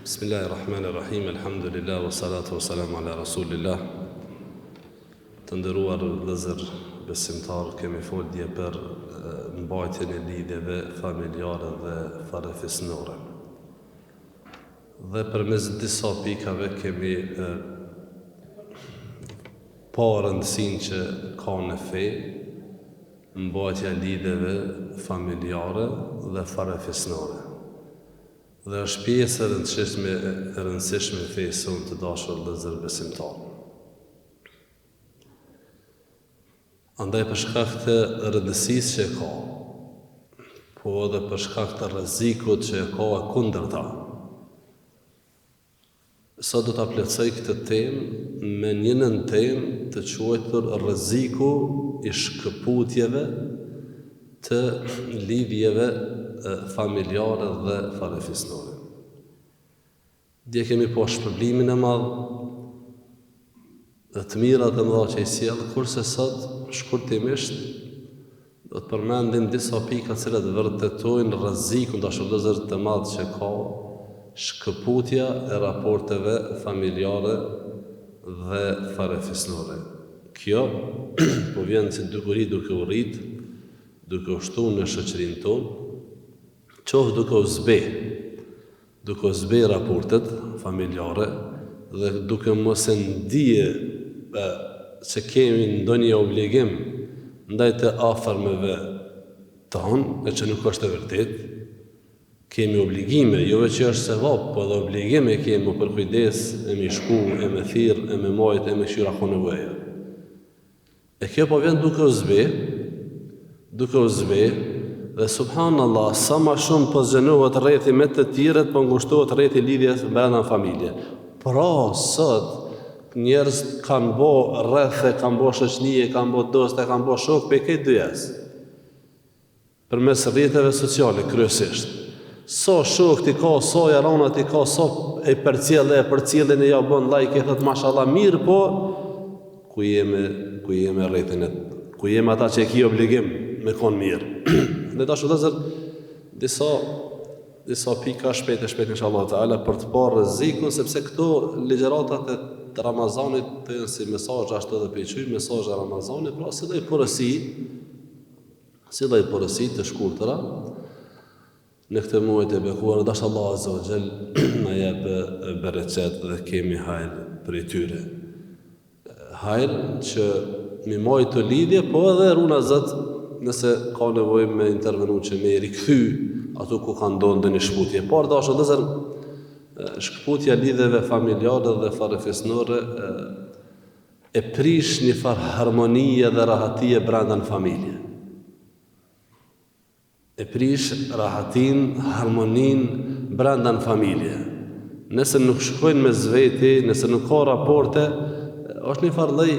Bismillahi Rahmani Rahim, Elhamdulillah, wa salatu wa salam ala Rasulillah. Të nderuar vëllezër besimtarë, kemi folë dje për mbajtjen e lidhjeve familjare dhe farefisnore. Dhe përmes disa pikave kemi pa rëndësinë që ka në fe mbajtja e lidhjeve familjare dhe farefisnore. Dhe është pjesë e rëndësishme e rëndësishme e fesë sonë të dashur vëllezër besimtarë. Andaj për shkak të rëndësisë që e ka, po edhe për shkak të rrezikut që e ka e kundërta. Sot do ta plotësoj këtë temë me një nëntemë të quajtur rreziku i shkëputjeve të lidhjeve familjare dhe farefisnore. Dje kemi pa shpërblimin e madh dhe të mirat e mëdha që i sjell, kurse sot shkurtimisht do të përmendim disa pika të cilat vërtetojnë rrezikun dashur vëllezër të madh që ka shkëputja e raporteve familjare dhe farefisnore. Kjo po vjen si dukuri duke u rrit, duke u shtu në shoqërinë tonë, qoftë duke u zbeh duke u zbeh raportet familjare dhe duke mos e ndie se kemi ndonjë obligim ndaj të afërmeve tanë, e që nuk është e vërtetë, kemi obligime, jo veç që është sevap, po edhe obligim e kemi me u përkujdes, e me shku, e me thirr, e me majt, e me kqyr a ka nevojë. E kjo po vjen duke u zbe, duke u zbe, dhe subhanallah, sa ma shumë po zgjenohet rrethi me të tjerët, po ngushtohet rrethi lidhjes brenda në familje. Pra, sot, njerëz kanë bo rrethe, kanë bo shoqnie, kanë bo dosta, kanë bo shokë, prej krejt dynjas. Përmes rrjeteve sociale kryesisht. Sa shokë t'i ka, sa jarana t'i ka, sa e përcjell e përcjellin e ja bën like e thot mashallah mirë, po ku je me ku je me rrethin e ku je me ata që e ki obligim me kon mirë. Të dashur vëllezër, disa disa pika shpejt e shpejt inshallah teala për të parë rrezikun sepse këto ligjëratat e Ramazanit të janë si mesazhe ashtu edhe po i quj mesazhe Ramazani, pra si lloj porosi Si lloj porosi të shkurtëra në këtë muaj të bekuar, dashtë Allahu Azza wa Jall na jep bereqet dhe kemi hajr prej tyre. Hajr që mi majt këto lidhje, po edhe runa Zot nëse ka nevojë me intervenu që me i rikthy ato ku ka ndodhur ndonjë shkputje. Por dashur vëllezër, shkputja lidhjeve familjare dhe farefisnore e prish një farë harmonie dhe rahatie brenda në familje. E prish rahatinë, harmoninë brenda në familje. Nëse nuk shkojnë mes veti, nëse nuk ka raporte, është një farë lloj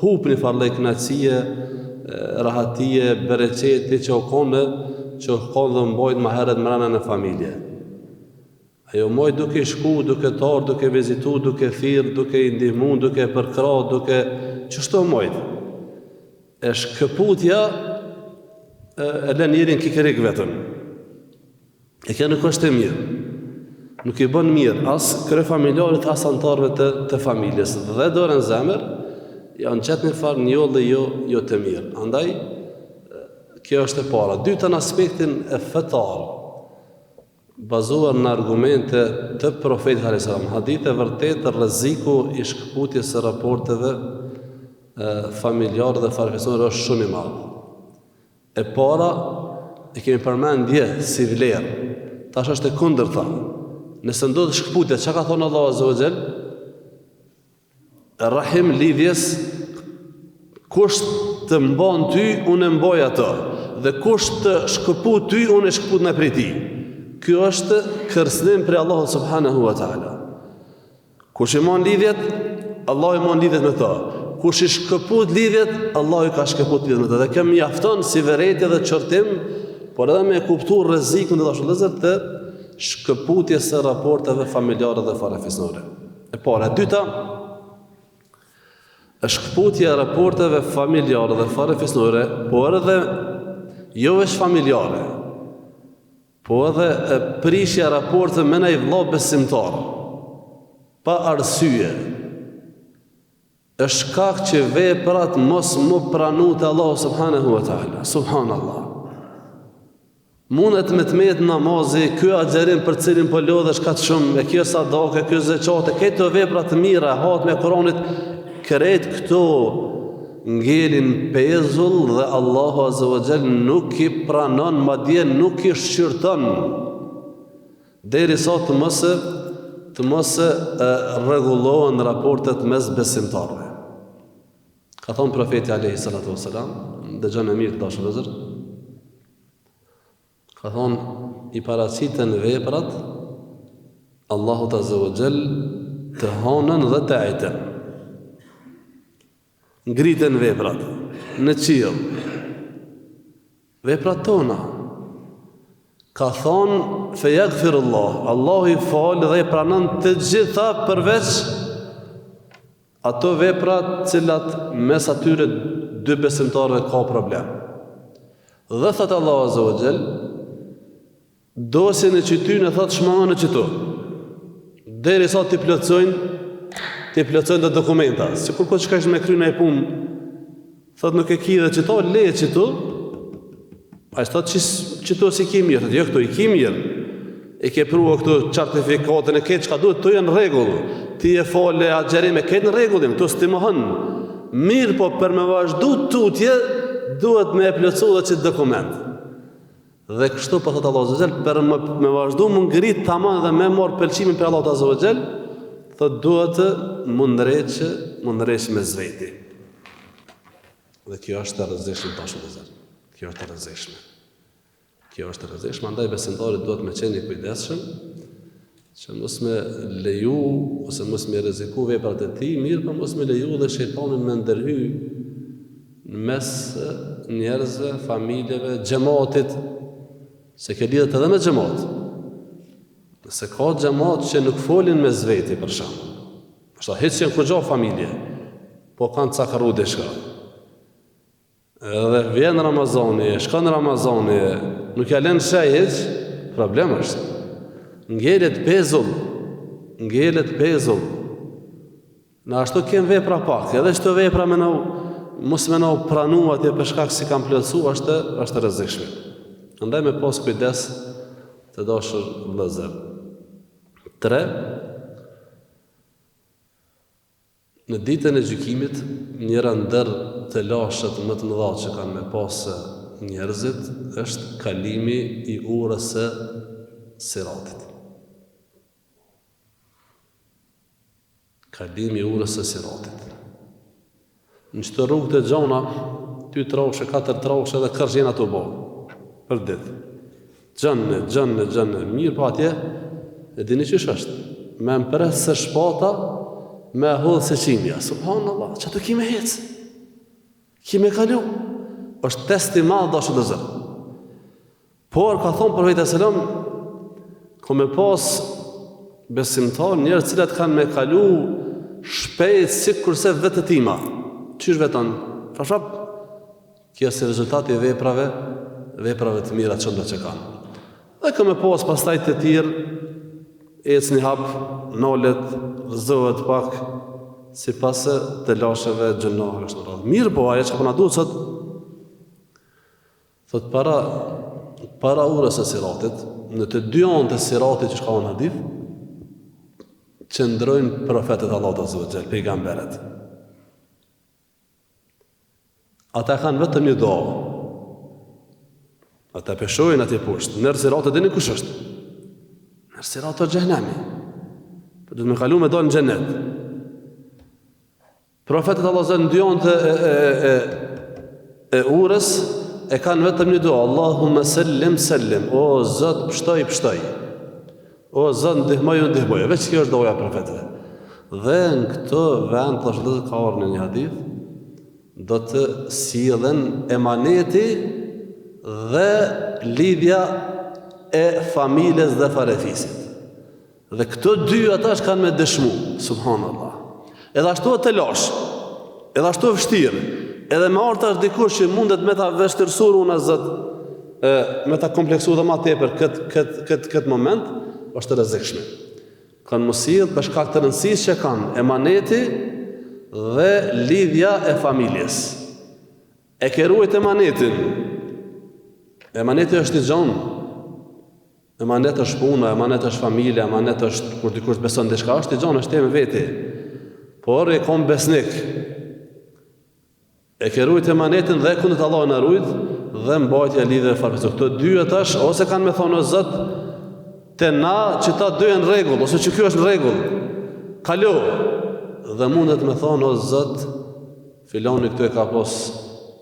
hup një farë lloj kënaqësie, rahatie, bereqeti që u konë, që u konë dhe mbajt më herët mrena në familje. Ajo mojt duke i shku, duke t'ardh, duke vizitu, duke thirr, duke i ndihmu, duke e përkrah, duke... Qështu mojt? E shkëputja e, e lën njerin kikerik vetëm. E kjo nuk është e mirë. Nuk i bën mirë as kryefamiljarit, as anëtarëve të, të familjes. Dhe dorën n'zemër, janë qet një farë njolle jo, jo të mirë. Andaj, kjo është e para. Dyta në aspektin e fetar, Bazuar në argumente të Profetit alejhi selam, hadithe vërtet rreziku i shkëputjes së raporteve familjare dhe farefisnore është shumë i madh. E para e kemi përmend dje si vlerë. Tash është e kundërta. Nëse ndodh shkëputja, çka ka thonë Allahu azza wa jall? Rahim lidhjes kush të mban ty, unë e mbaj atë. Dhe kush të shkëput ty, unë e shkëputna prej tij. Kjo është kërcënim prej Allahut subhanahu wa taala. Kush i man lidhjet, Allahu i man lidhjet me të. Kush i shkëput lidhjet, Allahu i ka shkëput lidhjet me të. Dhe kjo mjafton si vërejtje dhe qortim, por edhe me e kuptu rrezikun të dashur vëllezër të shkëputjes së raporteve familjare dhe farefisnore. E para, e dyta, Shkëputja e raporteve familjare dhe farefisnore, por edhe jo veç familjare, po edhe prishja e raporteve me naj vëlla besimtar, pa arsye, është shkak që veprat mos m'u pranu te Allahu subhanahu wa taala. Subhanallah. Mundet me të met namazi, ky agjërim për cilin po lodhesh kaq shumë, e kjo sadaka, kjo zeqate, këto vepra të mira, hatmi i Kuranit, krejt këto ngelin pezull dhe Allahu Azza wa Jall nuk i pranon, madje nuk i shqyrton. Derisa të mos të mos rregullohen raportet mes besimtarëve. Ka thonë profeti alejhi salatu wasalam, dëgjone mirë të dashur vëllezër. Ka thonë i paraqiten veprat Allahut azza wa jall të hanën dhe të ejten. Ngriten veprat në qiell. Veprat tona. Ka thonë fe jagfirullah, Allahu i fal dhe i pranon të gjitha përveç Ato vepra të cilat mes atyre dy besimtarëve ka problem. Dhe thotë Allahu Azza wa Jall, dosjen e qëtyne thotë shmangone qëtu. Derisa t'i plotësojnë, t'i plotësojnë do dokumenta. Sikur ko që ka me kry naj punë, thotë nuk e ki dhe qëto, le qëtu, Ai thotë që qëto s'i ki mirë, thotë jo këto i ki mirë. E ke prua këto certifikatën e këtë çka duhet, këto janë në rregull. Ti e fale agjërim e këtë në rregull, këto s'ti mohon. Mirëpo për me vazhdu tutje, duhet me e plotësu dhe qëtë dokument. Dhe kështu po thotë Allahu Azza wa për me, me vazhdu m'u ngrit tamam dhe me marr pëlqimin prej Allahut Azza wa Jall, thotë duhet m'u ndreq, m'u ndreq mes veti. Dhe kjo është e rrezikshme të dashur vëllezër. Kjo është e rrezikshme. Kjo është e rrezikshme, andaj besimtari duhet me qenë i kujdesshëm që mos me leju ose mos me rreziku veprat e tij, mirëpo mos me leju dhe shejtanin me ndërhy në mes njerëzve, familjeve, xhematit, se kjo lidhet edhe me xhemat. Nëse ka xhemat që nuk folin mes veti për shembull, Ashtu, hiç s'janë kurgjo familje, po kanë cakrru diçka. Edhe vjen Ramazani, e shkon Ramazani, nuk ja lënë shej hiç, problem është. Ngelet pezull, ngelet pezull. Na ashtu kem vepra pak, edhe qëto vepra me na u, mos me na u pranu atje për shkak s'i kanë plotësu, është, është e rrezikshme. Andaj me pas kujdes të dashur vëllezër. 3, Në ditën e gjykimit, njëra ndër telashet më të mëdha që kanë me pasë njerëzit është kalimi i urës së Siratit. Kalimi i urës së Siratit. Në qëto rrugë të gjona, dy trashe, katër trashe edhe kërsh jena tu bo, për ditë. Gjënë, gjënë, gjënë, mirëpo atje, e dini qysh është, me mprehtë se shpata, me hollë se qimja. Subhanallah, qaty ki me hecë? Ki me kalu? është test i madh, dashur vëllezër. Por, ka thonë profeti alejhi selam, ka me pas besimtar njerëz cilat kanë me kalu shpejt sikurse vetëtima. Qysh veton? Fap, Kjo si rezultat i veprave, veprave të mira që që kanë. Dhe ka me pas pastaj të tjerë, ecë një hap, nalet, rrëzohet pak, sipas telasheve, gjynaheve, kështu me radhë. Mirëpo, ajo që po na duhet sot, Thot para para urës së Siratit, në të dy anët e Siratit që ka në hadith, qëndrojnë profetët e Allahut azza wa jall, pejgamberët. Ata kanë vetëm një dua. Ata peshojnë atje poshtë. Nër Sirat e dini kush është? Nër Sirat është xhehenemi. Po duhet me kalu me dalë në xhenet. Profetët e Allahut në dy anët e, e, e, e urës e kanë vetëm një dua, Allahumme sellim, sellim, o Zot, pshtoj, pshtoj. O Zot, ndihmoj, ndihmoj. Veç kjo është duaja e profetëve. Dhe në këtë vend, të është ka ardhur në një hadith, do të sillen emaneti dhe lidhja e familjes dhe farefisit. Dhe këto dy ata që kanë me dëshmu, subhanallah. Edhe ashtu e telash. Edhe ashtu e vështirë. Edhe me ardh tash dikush që mundet me ta vështirësu runa Zot, e, me ta kompleksu dhe ma tepër këtë kët, kët, kët moment, është e rrezikshme. Kanë m'u sjell për shkak të rëndësisë që kanë emaneti dhe lidhja e familjes. E ke ruajt emanetin. Emaneti është i gjonë. Emanet është puna, emanet është familja, emanet është kur dikush të beson diçka, është i gjonë, është temë veti. Por je kon besnik. E ke rujt emanetin dhe kundët Allahu na rujt dhe mbajtja e lidhjeve farefisnore. Këto dyja tash ose kanë me thonë o Zot te na që ta dy në rregull ose që ky është në rregull. Kalo dhe mundet me thonë o Zot filoni këtu e ka pas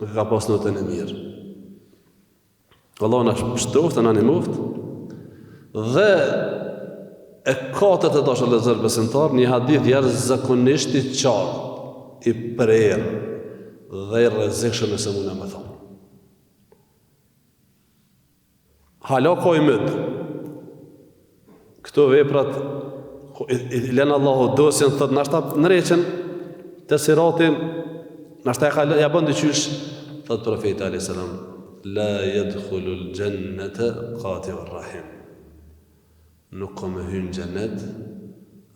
nuk e ka pas notën e mirë. Allahu na shpëtoftë, na ndihmoftë. Dhe e katërt të dashur vëllezër besimtar, një hadith jashtëzakonisht i qartë, i prerë dhe i rrezikshëm nëse mundem me thonë. Hala ka ymyd. Këto veprat i, i, i lën Allahu dosjen thot nashta ndreqen te sirati nashta ja ka ja bën diqysh thot profeti alayhis salam la yadkhulu al-jannata qati'u rahim nuk ka me hy në xhenet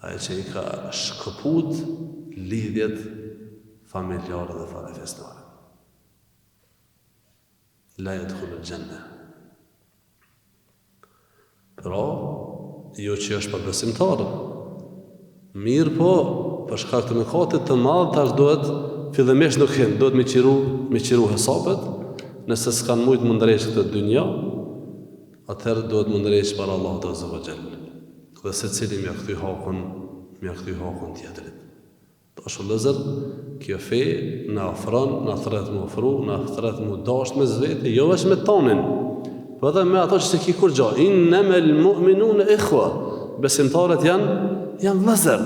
ai që i ka shkëput lidhjet familjare dhe farefisnore La yadkhulu al-janna. Pra, jo që është pabesimtar. Mirëpo, për shkak të mëkatit të madh tash duhet fillimisht nuk hin, duhet me qiru, me qiru hesapet, nëse s'kan mujt m'u ndreq këtë dynja, atëherë duhet m'u ndreq para Allahut azza wa jall. Dhe secili m'ia kthy hakun, m'ia kthy hakun tjetrit. Dashur vëllezër, kjo fe na ofron, na thret m'u afru, na thret m'u dasht mes vete, jo veç me tonin, po edhe me ato që s'e ki kurgjo. Innemel mu'minune ikhwa, besimtarët janë, janë vëllezër.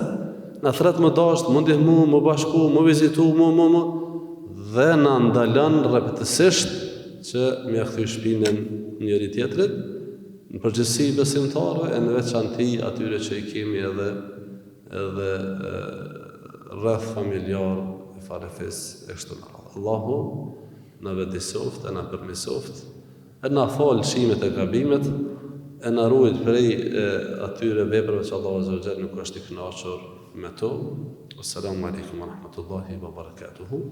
Na thret m'u dasht, m'u ndihmu, m'u bashku, m'u vizitu, m'u, m'u, m'u, dhe na ndalon rreptësisht që m'ia kthy shpinën njëri tjetrit, në përgjithësi besimtarëve e në veçanti atyre që i kemi edhe edhe rreth familjar e farefis e kështu me radhë. Allahu na vetëdijsoftë e na përmirësoftë e na fal lëshimet e gabimet e na ruajt prej e, atyre veprave që Allahu azza wa jall nuk është i kënaqur me to. Assalamu alaikum wa rahmatullahi wa barakatuhu.